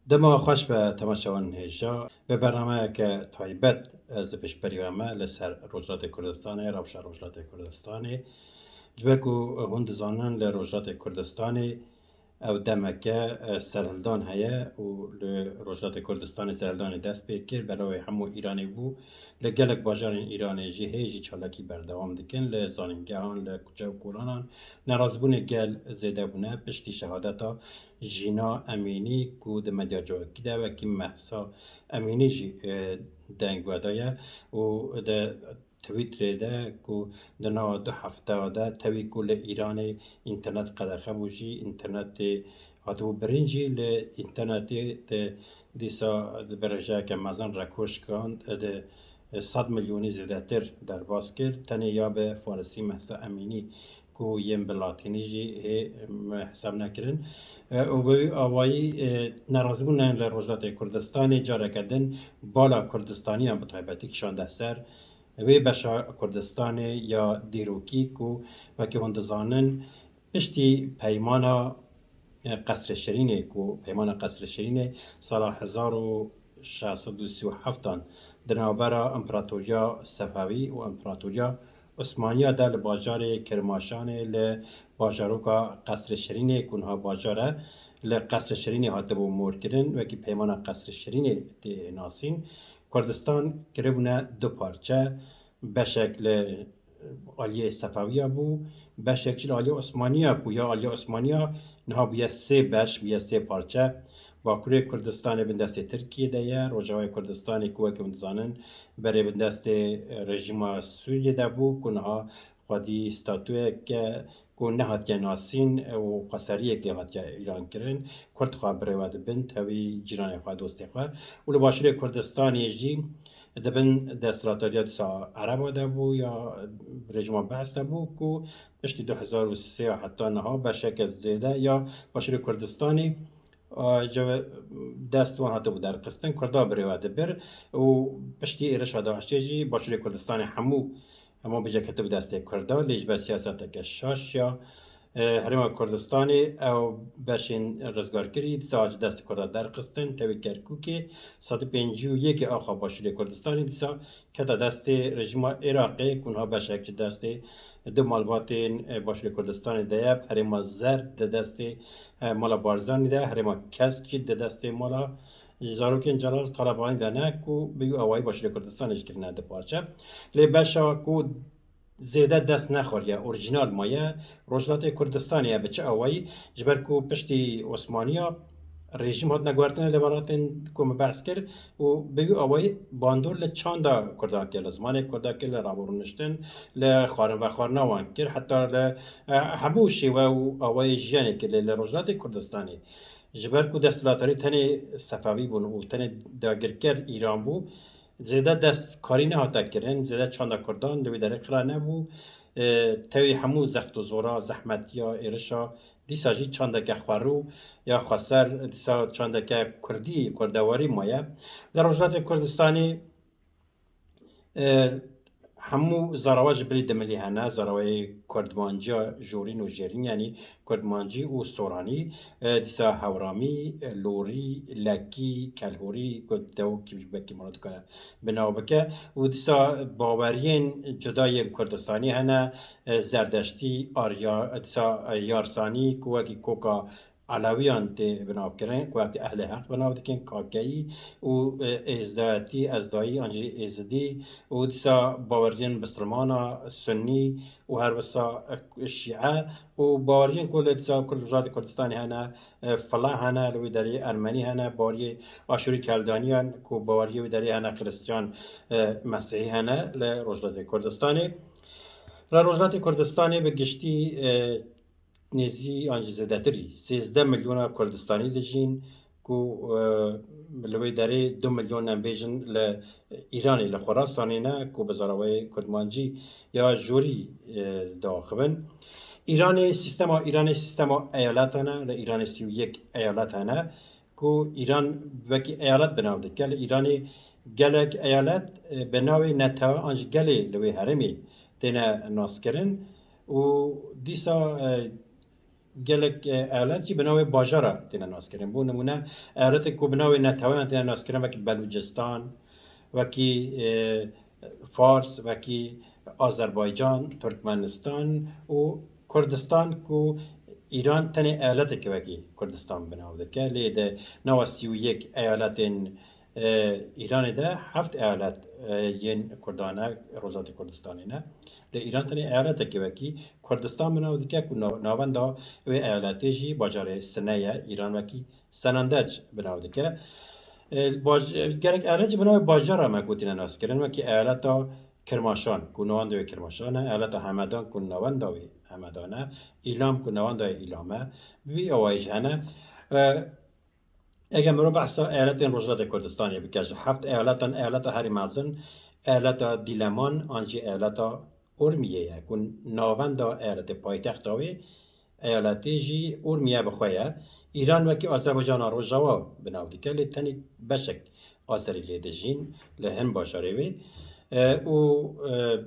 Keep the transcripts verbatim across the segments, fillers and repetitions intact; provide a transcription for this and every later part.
Dema xweş be temaşevanên hêja. Bi bernameyeke taybet ez di pêşberî we me li ser Rojhilatê Kurdistanê, rewşa Rojhilatê Kurdistanê. Ji ber ku hûn dizanin li Rojhilatê Kurdistanê ew demeke, e, serhildan heye û li Rojhilatê Kurdistanê serhildanê dest pê kir, belavê hemû Îranê bû. Li gelek bajarên Îranê jî hê jî çalakî berdewam dikin, li zanîngehan, li kuçe û kolanan nerazîbûnê gel zêde bûne. Piştî şehadeta Jîna Emînî ku di medya civakî de wekî Mehsa Emînî jî, e, deng vedaye û di Twitterê de ku di nava du hefteya de tevî ku li Îranê înternet qedexe bû jî, înternetê hatibû birîn jî, li înternetê di dîsa di berejeyeke mezin rekor şikand, di sed milyonî zêdetir derbas kir. Tenê ya bi farisî Mehsa Emînî ku yên bi latînî jî hê, em, hesab nekirin. E, û bi wî awayî, e, nerazîbûnên li Rojhilatê Kurdistanê careke din bala Kurdistaniyan bi taybetî kişande ser wê beşa Kurdistanê ya dîrokî ku wekî hûn dizanin piştî peymana, e, Qesrê Şirînê ku peymana Qesrê Şirînê sala hezar û şeş sed û sî û heftan di navbera Împaratoriya Sefewî û Împaratoriya Osmaniya de li bajarê Kirmaşanê li bajaroka Qesrê Şirînê ku niha bajar e, li Qesrê Şirînê hatibû morkirin, wekî peymana Qesrê Şirînê tê nasîn. Kurdistan kiribûne du parçe, beşek li aliyê Sefewiya bû, beşek jî li aliyê Osmaniya ku ya aliya Osmaniya niha bûye sê beş, bûye sê parçe. Bakurê Kurdistanê bin destê Tirkiyê de ye, Rojavayê Kurdistanê ku wekî hûn dizanin berê bin destê rejîma Sûriyê de bû ku niha xwedî statuyeke ku nehatiye nasîn û xweseriyek lê hatiye îlan kirin. Kurd xwe birêve dibin, tevî cîranê xwe, dostê xwe. Û li Başûrê Kurdistanê jî di bin desthilatdariya dîsa Ereba de bû ya rejîma Bees de bû ku piştî du hezar û sê heta niha beşeke zêde ya Başûrê Kurdistanê, e, ji dest wan hatibû derxistin, Kurda birêve dibir û piştî êrişa DAIŞê jî Başûrê Kurdistanê hemû Hema bêje ketibû destê Kurda, lê ji ber siyaseteke şaş ya, e, Herêma Kurdistanê ew beşên rizgarkirî dîsa ji destê Kurda derxistin, tevî Kerkûkê, sedî pêncî û yekê axa Başûrê Kurdistanê dîsa kete destê rejîma Iraqê, ku niha beşek ji destê du malbatên, e, Başûrê Kurdistanê de ye, herêma Zer di destê, e, mala Barzanî de, herêma Kesk jî di destê mala Ji zarokên Celal Talebanî de ne ku bi wî awayî Başûrê Kurdistanê jî kirine du parçe. Lê beşa ku zêde dest nexwariye, orîjînal maye, Rojhilatê Kurdistanê ye. Bi çi awayî? Ji ber ku piştî Osmaniya rejîm hatine guhertinê li welatên ku min behs kir û bi wî awayî bandor li çanda Kurdan kir, li zimanê Kurdan kir, li raborûniştin, li xwarin vexwarina wan kir, heta li, eh, hemû şêwe û awayê jiyanê kir lê li Rojhilatê Kurdistanê. Ji ber ku desthilatdarî tenê Sefewî bûn û tenê dagirker Îran bû, zêde destkarî nehate kirin, zêde çanda Kurdan li wê derê qira nebû. E, tevî hemû zext û zora, zehmetiya, êrişa, dîsa jî çandeke xwerû ya xweser, dîsa çandeke kurdî, kurdewarî maye. Li Rojhilatê Kurdistanê E, hemû zarawa ji bilî dimilî hene, zarawayê kurdmanciya jorîn û jêrîn, yanî kurdmancî û soranî, e, dîsa hewramî, e, lorî, lekî, kelhorî, ku dewikî ji bekî mala dikare bi nav bike û dîsa baweriyên cuda yên Kurdistanî hene, e, zerdeştî, arya, dîsa, e, yarsanî ku wekî koka Elewiyan tê binavkirin, ku wekî Ehlê Heq binav dikin, Kakeyî û, e, Êzdayetî, Ezdayî an jî Êzidî û dîsa baweriyên Bisilmana, Sunnî û her wisa, e, Şîe û baweriyên ku li dîsa Kurd, Rojhilatê Kurdistanê hene, e, Fila hene, li wî derê Ermenî hene, baweriyê Aşûrî Keldaniyan ku baweriyê wî derê hene, Xiristiyan, e, Mesîhî hene li Rojhilatê Kurdistanê. Li Rojhilatê Kurdistanê bi giştî, e, nêzî an jî zêdetirî sêzdeh milyona Kurdistanî dijîn ku, e, li wê derê du milyon em bêjin li Îranê, li Xurasanê ne ku bi zarawayê kurdmancî ya jorî, e, diaxivin. Îranê sîstema, Îranê sîstema eyaleta ne, li Îranê sî û yek eyalet hene. Ku Îran wekî eyalet bi nav dike. Li Îranê gelek eyalet, e, bi navê netewe an jî gelê li wê herêmê têne naskirin û dîsa, e, gelek, e, eyalet jî bi navê bajara têne naskirin. Bo nimûne, eyaletek ku bi navê neteweyan têne naskirin, wekî Belûcistan, wekî, e, Fars, wekî Azerbaycan, Turkmenistan û Kurdistan, ku Îran tenê eyaletekê wekî Kurdistan bi nav dike. Lê di nava sî û yek eyaletên, e, Îranê de heft eyalet, e, yên Kurdan e, Rojhilatê Kurdistanê ne. Lê Îran tenê eyaletekê wekî Kurdistan bi nav dike, ku na-, navenda wê eyaletê jî bajarê Sine ye, Îran wekî Senandec bi nav dike. E, baj-, gerek eyalet jî bi navê bajara me gotîne naskirin, wekî eyaleta Kirmaşan, ku navenda wê Kirmaşan e, eyaleta Hemedan, ku navenda wê Hemedan e, Îlam, ku navenda wê Îlam e, bi vî awayî jî hene. E, Eger mirov behsa eyaletên Rojhilatê Kurdistanê bike, ji heft eyaletan, eyaleta herî mezin, eyaleta Dîleman an jî eyaleta Urmiyê ye, ku navenda eyaletê, paytexta wê eyaletê jî Urmiye bi xwe ye. Îran wekî Azerbaycana Rojava bi nav dike, lê tenê beşek Azerî lê dijîn li hin bajarê wê. E, û, e,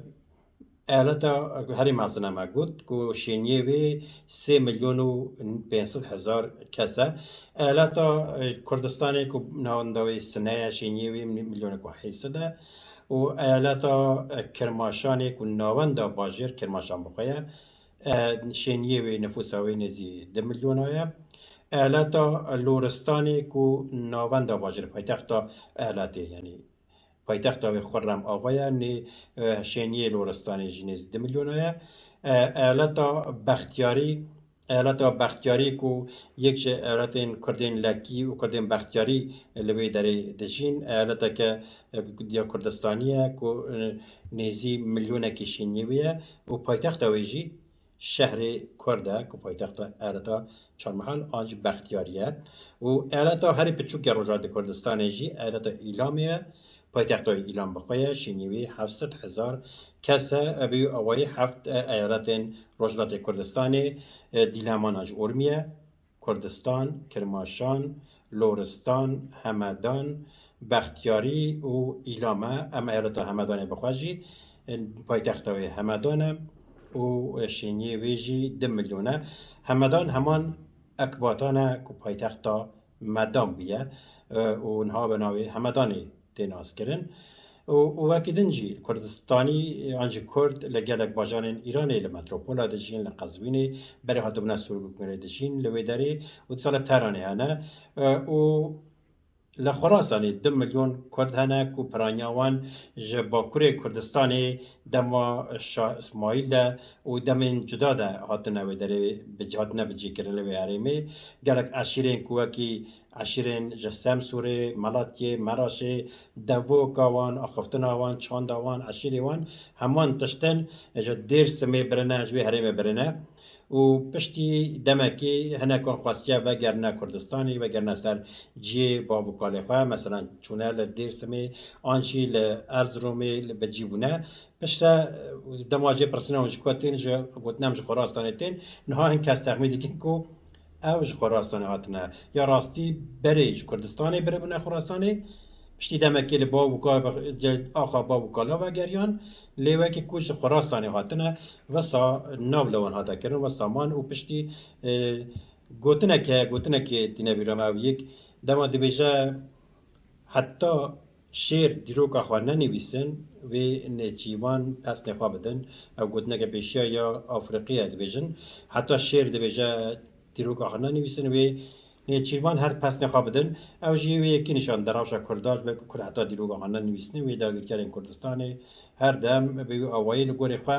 Eyaleta herî mezin e me got ku şêniyê wê sê milyon û pênc sed hezar kes e. Eyaleta, e, Kurdistanê ku navenda wê Sine ye, şêniyê wê mi-, milyonek û heyt sed e. Û eyaleta, e, Kirmaşanê ku navenda bajêr Kirmaşan bi xwe ye, e, şêniyê wê, nifûsa wê nêzî du milyona ye. Eyaleta Loristanê ku navenda bajêr, paytexta eyaletê, yanî paytexta wê Xurrem Ava ye, nê, e, şêniyê Loristanê jî nêzî du milyona ye. E, eyaleta Bextiyarî, eyaleta Bextiyarî ku yek ji eyaletên Kurdên Lekî û Kurdên Bextiyarî li wê derê dijîn, eyaleteke, e, ya Kurdistanî ye ku, e, nêzî milyonekî şêniyê wê ye û paytexta wê jî şehrê Kurd e ku paytexta eyaleta Çarmihal an jî Bextiyarî ye. Û eyaleta herî piçûk ya Rojhilatê Kurdistanê jî eyaleta Îlamê ye. Paytexta wê Îlam bi xwe ye, şêniyê wê heft sed hezar kes e. Bi wî awayî heft, e, eyaletên Rojhilatê Kurdistanê, e, Dîleman an jî Urmiye, Kurdistan, Kirmaşan, Loristan, Hemedan, Bextiyarî û Îlam e. Em eyaleta Hemedanê bi xwe jî, e, paytexta wê Hemedan e û, e, şêniyê wê jî du milyon e. Hemedan heman Ekbatan e ku paytexta Medan bûye, e, û niha bi navê Hemedanê tê naskirin. Û, û wekî din jî Kurdistanî an jî Kurd li gelek bajarên Îranê, li metropola dijîn, li Qezwînê, berê hatibûne Sûrgûngurê dijîn, li wê derê û dîsa li Tehranê hene. E, û li Xurasanê du milyon Kurd hene ku piraniya wan ji Bakurê Kurdistanê dema Şah Îsmaîl de û demên cuda de hatine wê derê bi-, hatine bicihkirin li wê herêmê. Gelek eşîrên ku wekî eşîrên ji Semsûrê, Melatiyê, Meraşê, devoka wan, axiftina wan, çanda wan, eşîrê wan heman tiştin ji Dêrsimê birine, ji wê herêmê birine. Û piştî demekê hinekan xwestiye vegerine Kurdistanê, vegerine ser cihê bav û kalê xwe, mesela çûne li Dêrsimê an jî li Erziromê li bi cî bûne. Piştre, e, dema jê pirsinê wan ji ku tên, ji gotin em ji Xurasanê tên, niha hin kes texmîn dikin ku ew ji Xurasanê hatine. Ya rastî berê ji Kurdistanê biribûne Xurasanê, piştî demekê li bav û ka-, axa bav û kala vegeriyan, lê wekî ku ji Xurasanê hatine, wisa nav li wan hate kirin, wisa man û piştî, e, gotinek heye, gotinekê tîne bîra me ew yek, dema dibêje, heta şêr dîroka xwe nenivîsin, wê nêçîvan pesnê xwe bidin. Ew gotineke pêşiya ya Afrîqî ye, dibêjin, heta şêr dibêje dîroka xwe nenivîsin, wê nêçîvan her pesnê xwe bidin. Ew jî wê yekî nîşan dide rewşa Kurda, ji ber ku Kurd heta dîroka xwe nenivîsine, wê dagirkerên Kurdistanê her dem bi wî awayî li gorî xwe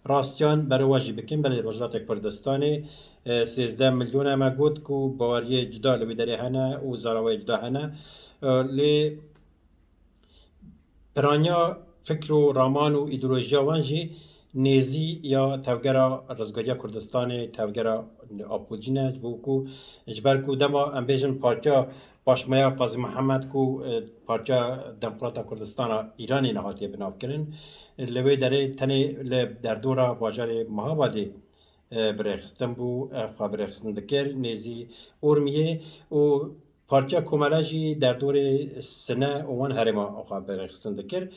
rastiyan berovajî bikin. Belê Rojhilatê Kurdistanê, e, sêzdeh milyon e, me got ku baweriyê cuda li wê derê hene û zarawayê cuda hene. E, lê piraniya fikr û raman û îdeolojiya wan jî nêzî ya Tevgera Rizgariya Kurdistanê, Tevgera Apocî ne, ji bo ku, ji ber ku dema em bêjin Partiya Paşmaya Qazî Mihemed ku, e, Partiya Demokrata Kurdistana Îranê ne hatiye binavkirin, li wê derê tenê li derdora bajarê Mehabadê, e, birêxistin bû, e, xwe birêxistin dikir, nêzî Urmiyê û Partiya Komele jî derdorê Sine û wan herêma xwe birêxistin dikir.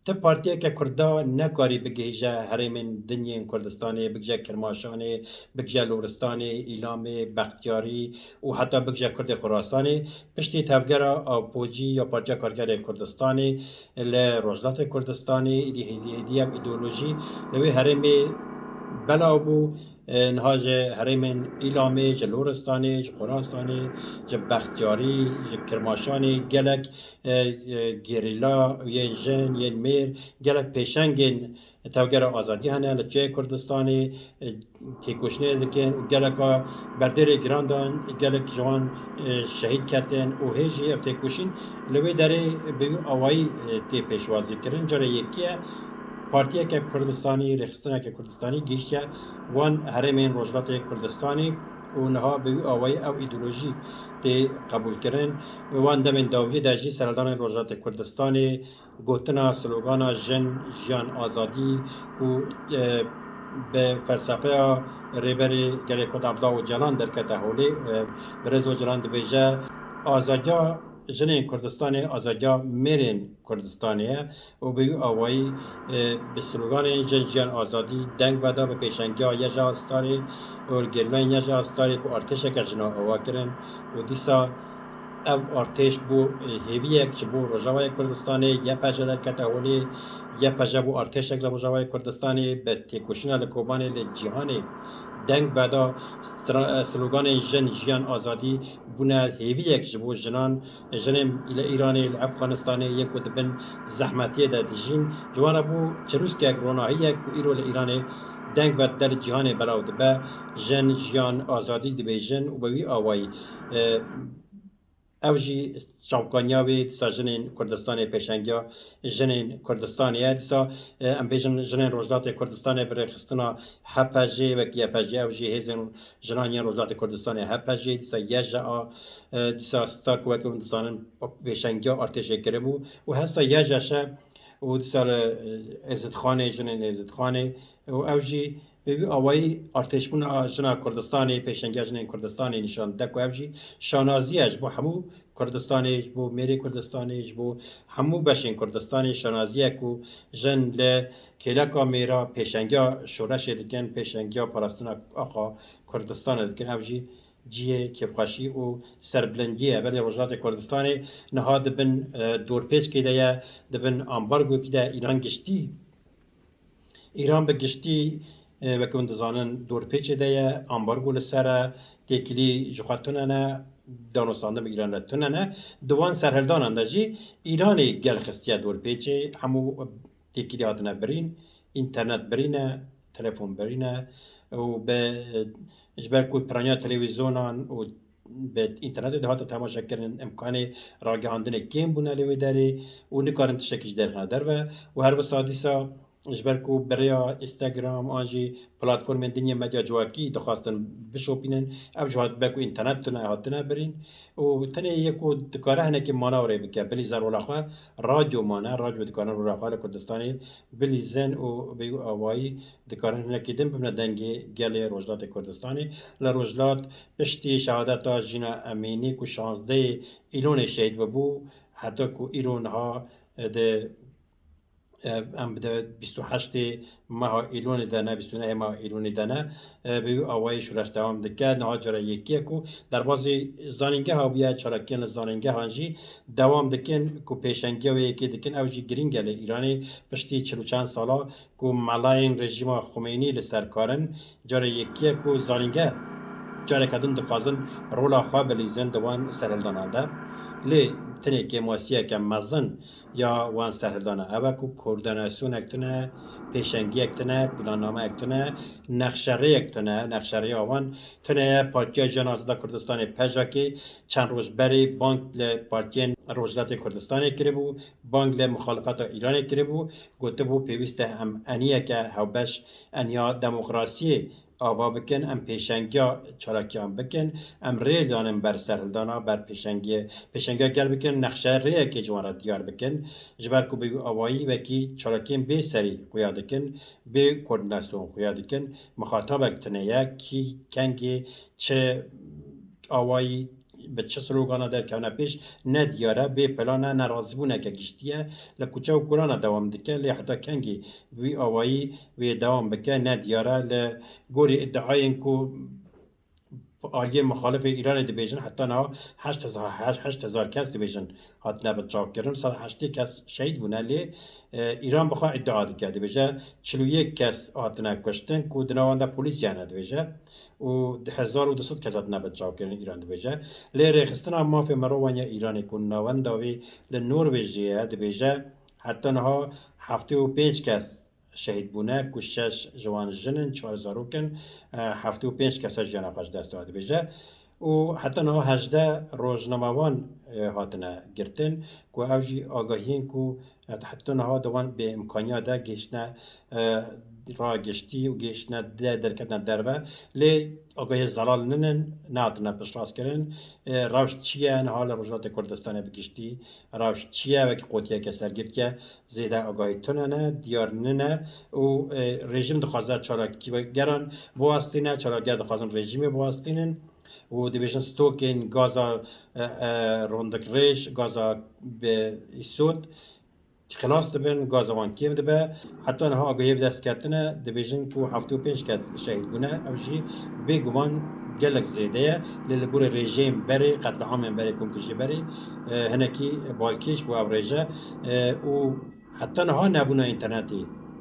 Ti partiyeke Kurda nekarî bigihîje herêmên din yên Kurdistanê, bigije Kirmaşanê, bigije Loristanê, Îlamê, Bextiyarî û heta bigije Kurdê Xurasanê. Piştî tevgera Apocî ya Partiya Karkerê Kurdistanê li Rojhilatê Kurdistanê, êdî hêdî hêdî ev îdeolojî li wê herêmê belav bû. E, niha ji herêmên Îlamê, ji Loristanê, ji Xurasanê, ji Bextiyarî, ji Kirmaşanê gelek, e, e, gerîla, yên jin, yên mêr, gelek pêşengên tevgera azadiyê hene li çiyayê Kurdistanê, e, têkoşînê dikin û geleka berdêrê giran dan, gelek ji wan, e, şehîd ketin û hê jî ev têkoşîn li wê derê bi wî awayî, e, tê pêşwazî kirin. Cara yekî ye, partiyeke Kurdistanî, rêxistineke Kurdistanî gihîştiye wan herêmên Rojhilatê Kurdistanê û niha bi wî awayî ew îdeolojî tê qebûlkirin. Wan demên dawiyê de jî serhildanên Rojhilatê Kurdistanê gotina, slogana jin, jiyan, azadî ku, e, bi felsefeya Rêberê Gelê Kurd Abdullah Ocalan derkete holê, e, Birêz Ocalan dibêje, azadiya jinên Kurdistanê azadiya mêrên Kurdistanê ye û bi wî awayî, e, bi sloganên jin, jiyan, azadî deng veda bi pêşengiya YJA Starê û gerîlayên YJA Starê ku artêşeke jina ava kirin û dîsa ev artêş bû, e, hêviyek ji bo Rojavayê Kurdistanê, YPJ derkete holê, YPJ bû artêşek li Rojavayê Kurdistanê, bi têkoşîna li Kobanê li cîhanê deng veda, stra-, e, sloganên jin, jiyan, azadî bûne hêviyek ji bo jinan, jinên li Îranê, li Efxanistanê, yên ku di bin zehmetiyê de dijîn. Ji wan re bû çirûskek, ronahiyek ku îro li Îranê deng vedide, li cîhanê belav dibe, jin, jiyan, azadî dibêjin û bi wî awayî, e, ew jî çavkaniya wê dîsa jinên Kurdistanê, pêşengiya jinên Kurdistanê ye. Dîsa, e, em bêjin jinên Rojhilatê Kurdistanê bi rêxistina HPJ'ê wekî YPJ'ê, ew jî hêzên jinan yên Rojhilatê Kurdistanê, HPJ'ê, dîsa YJA, e, dîsa Stark weke hûn dizanin pêşengiya artêşê kiribû û hesa YJŞ û dîsa li, e, Êzidxanê, jinên Êzidxanê û ew jî bi wî awayî artêşbûna jina Kurdistanê, pêşengiya jinên Kurdistanê nîşan dide ku ev jî şanazî ye ji bo hemû Kurdistanê, ji bo mêrê Kurdistanê, ji bo hemû beşên Kurdistanê şanazî ye ku jin li kêleka mêra pêşengiya şoreşê dikin, pêşengiya parastina axa Kurdistanê dikin. Ev jî cihê kêfxweşî û serbilindiyê ye. Belê Rojhilatê Kurdistanê niha di bin, e, dorpêçkê de ye, di bin ambargokî de. Îran giştî Îran bi giştî, e, weke hûn dizanin, dorpêçê de ye, ambargo li ser e, têkilî ji xwe tune ne, danûstandin bi Îran re tune ne. Di wan serhildanan de jî Îranê gel xistiye dorpêçê, hemû têkilî hatine birîn, înternet birîn e, telefon birîn e û bi, ji ber ku piraniya televîzyonan û bi înternetê dihate temaşekirin, imkanê ragihandinê kêm bûne li wê derê û nikarin tiştekî ji derxine derve û her wisa dîsa ji ber ku bi rêya Instagram an jî platformên din yên medya civakî dixwastin bişopînin, ev jî hat, ber ku înternet tune, hatine birîn û tenê yê ku dikare hinekî mana rê bike, bilîze rola xwe, radyo mane, radyo dikarin rola xwe li Kurdistanê bilîzin û bi wî awayî dikarin hinekî din bibine dengê gelê Rojhilatê Kurdistanê. Li Rojhilat piştî şehadeta Jîna Emînî ku şazdehê Îlonê şehîd bibû, heta ku îro niha, e, di, e, em bi de bîst û heştê meha Îlonê de ne, bîst û nehê meha Îlonê de ne, e, bi wî awayî şoreş dewam dike. Niha cara yekî ye ku derbazî zanîngeha bûye, çalakiyên li zanîngehan jî dewam dikin ku pêşengiya wê yekê dikin. Ew jî girîng e li Îranê piştî çil û çend sala ku melayên rejîma Xumeynî li ser kar in, cara yekî ye ku zanîngeh careke din dixwazin rola xwe bilîzin di wan serhildanan de. Lê tenê kêmasiyeke mezin ya wan serhildanan ew e ku koordînasyonek tune, pêşengiyek tune, plannameyek tune, nexşerêyek tune. Nexşerêya wan tune ye. Partiya Jiyan Azad a Kurdistanê, PJAKê, çend roj berê bang li partiyên Rojhilatê Kurdistanê kiribû, bang li muxalifeta Îranê kiribû, gotibû, pêwîst e em eniyeke hewbeş, eniya demokrasiyê ava bikin, em pêşengiya çalakiyan bikin, em rê danin ber serhildana, ber pêşengiyê, pêşengiya gel bikin, nexşe rêyekê ji wan re diyar bikin, ji ber ku bi wî awayî wekî çalakiyên bê serî xuya dikin, bê koordînasyon xuya dikin, mixatabek tune ye, kî, kengê, çi awayî bi çi slogana derkevne pêş ne diyar e, bê plan e, nerazîbûneke giştî ye, li kuçe û kolana dewam dike, lê heta kengî bi wî awayî wê dewam bike ne diyar e. Li gorî îdiayên ku aliyên muxalifê Îranê dibêjin, heta niha heşt hezar, heşt hezar kes dibêjin hatine binçavkirin, sed heştê kes şehîd bûne, lê, e, Îran bi xwe îdia dike, dibêje çil û yek kes hatine kuştin ku di nav wan de polîs hene, dibêje, û hezar û du sed kes hatine binçavkirin, Îran dibêje. Lê Rêxistina Mafê Mirovan ya Îranê ku navenda wê li Norwêjê ye, dibêje heta niha heftê û pênc kes şehîd bûne, ku şeş ji wan jin in, çar zarok in, e, heftê û pênc kesa jiyana xwe ji dest da, dibêje. Û heta niha hejdeh rojnamevan, e, hatine girtin, ku ew jî agahiyên ku, e, heta niha di wan bêimkaniya de gihiştine, e, raya giştî û gihiştine de derketine derve. Lê agahiyê zelal ninin, nehatine piştrast kirin. E, rewş çi ye niha li Rojhilatê Kurdistanê bi giştî? Rewş çi ye? Wekî qotiyeke sergirtî ye. Zêde agahî tune ne, diyar nine û, e, rejîm dixwaze çalakîgeran biwestîne, çalakger dixwazin rejîmê biwestînin û dibêjin stokên gaza, e, e, rondikrêj, gaza bi îsot xilas dibin, gaza wan kêm dibe. Heta niha agahiyê bi dest ketine, dibêjin ku heftê û pênc kes şehîd bûne, ew jî bêguman gelek zêde ye. Lê li gorî rejîmên berê, qetliamên berê, komkujiyê berê, e, hinekî balkêş bû ev rêje, e, û heta niha nebûna înternetê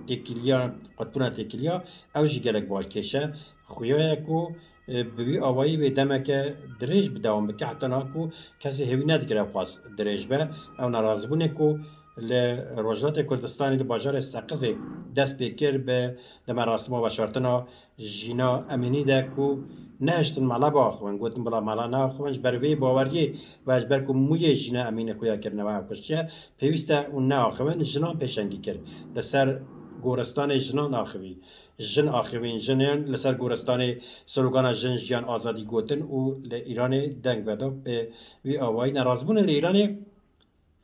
têkiliya, qutbûna têkiliya, ew jî gelek balkêş e. Xuya ye ku, e, bi wî awayî wê demeke dirêj bi dewam bike, heta niha ku kesê hêvî nedikir ew qas dirêj be. Ew nerazîbûnê ku li Rojhilatê Kurdistanê, li bajarê Seqizê dest pê kir bi, di merasima veşartina Jîna Emînî de ku nehiştin mala biaxivin, gotin bila mala neaxivin, ji ber vê baweriyê ve, ji ber ku mûyê Jîna Emînî xuya kirine we ev kuştiye, pêwîst e hûn neaxivin, jinan pêşengî kir. Li ser goristanê jinan axivî, jin axivîn, jinên li ser goristanê slogana Jin, Jiyan, Azadî gotin û li Îranê deng veda. Bi wî awayî nerazîbûnê li Îranê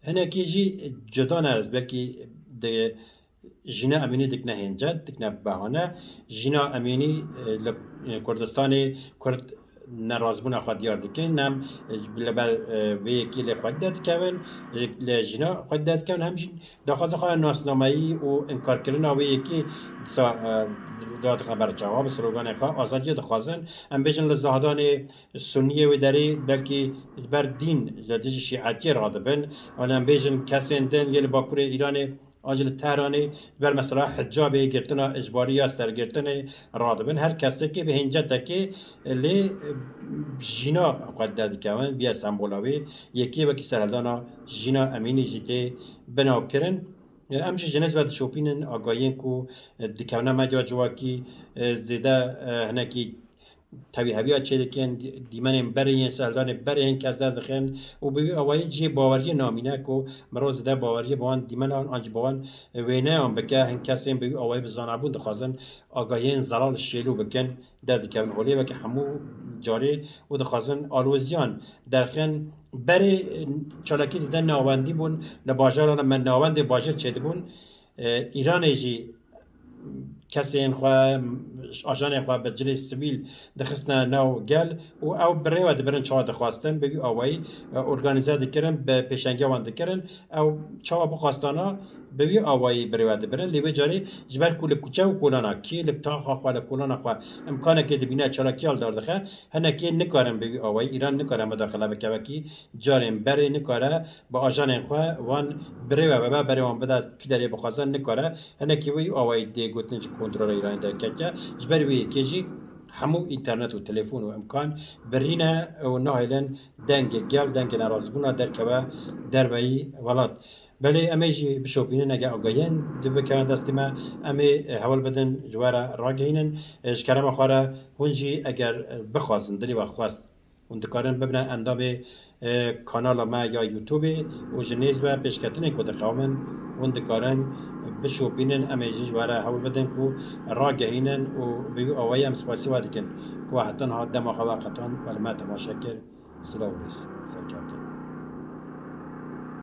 hinekî jî cuda ne, belkî di Jîna Emînî dikine hêncet, dikine behane. Jîna Emînî, e, li, e, Kurdistanê Kurd nerazîbûna xwe diyar dikin, hem, e, li ber, e, vê yekê lê xwe derdikevin, e, li Jîna xwe derdikevin, hem jî daxwaza xwe ya nasnameyî û înkarkirina wê yekê disa, e, dixine ber çawa, bi sloganê xwe azadiyê dixwazin. Em bêjin li Zahdanê Sunniyê wê derê belkî ji ber dîn li dijî şîetiyê radibin. An em bêjin kesên din yê li Bakurê Îranê an jî li Tehranê ji ber mesela hicabê, girtina icbarî ya sergirtinê radibin. Her kesekê bi hêncetekê lê jîna xwe derdikevin, biye sembola wê yekê, wekî serhildana Jîna Emînî jî tê binavkirin. Em jî ji nêz ve dişopînin agahiyên ku dikevne medya civakî, zêde hinekî tevîheviya çêdikin, dî-, dîmenên berê yên, serhildanê berê yên kes derdixin û bi wî awayî cihê baweriyê namîne ku mirov zêde baweriyê bi wan dîmenan an jî bi wan wêneyan bike. Hin kesên bi wî awayî bi zanabûn dixwazin agahiyên zelal şêlû bikin, derdikevin holê weke hemû carê û dixwazin alozîyan derxin. Berê çalakî zêde navendî bûn, li bajaran me navendê bajêr çêdibûn. E, Îranê jî kesên xwe, ajanên xwe bi cilê sivîl dixistine nav gel û ew bi rê ve dibirin çawa dixwastin, bi wî awayî, e, organîze dikirin, bi pêşengiya wan dikirin. Ew çawa bixwastana bi wî awayî bi rê ve dibirin. Lê wê carê ji ber ku li kuçe û kolana kê li taxa xwe, li kolana xwe imkanekê dibîne, çalakiya li dar dixe, hinekê nikarin bi wî awayî, Îran nikare mudaxile bike, wekî carên berê nikare bi ajanên xwe wan bi rê ve bibe, berê wan bide kî derê bixwaze nikare. Hinekî wî awayî dê gotin ji kontrola Îranê derketiye. Ji ber wê yekê jî hemû înternet û telefon û imkan birî ne û nahêlin dengê gel, dengê nerazîbûna derkeve derveyî welat. Belê em ê jî bişopînin, eger agahiyên di bikevin destê me, em ê, e, hewl bidin ji we re ragihînin. E, ji kerema xwe re hûn jî eger, e, bixwazin, dilê we xwest, hûn dikarin bibine endamê, e, kanala me ya YouTubeê û ji nêz ve pêşketinên ku diqewimin, hûn dikarin bişopînin. Em ê jî ji we re hewl bidin ku ragihînin û bi wî awayî em spasî we dikin ku heta niha dema xwe veqetan we li me temaşe kir. Silav û rêz. Serkeftin.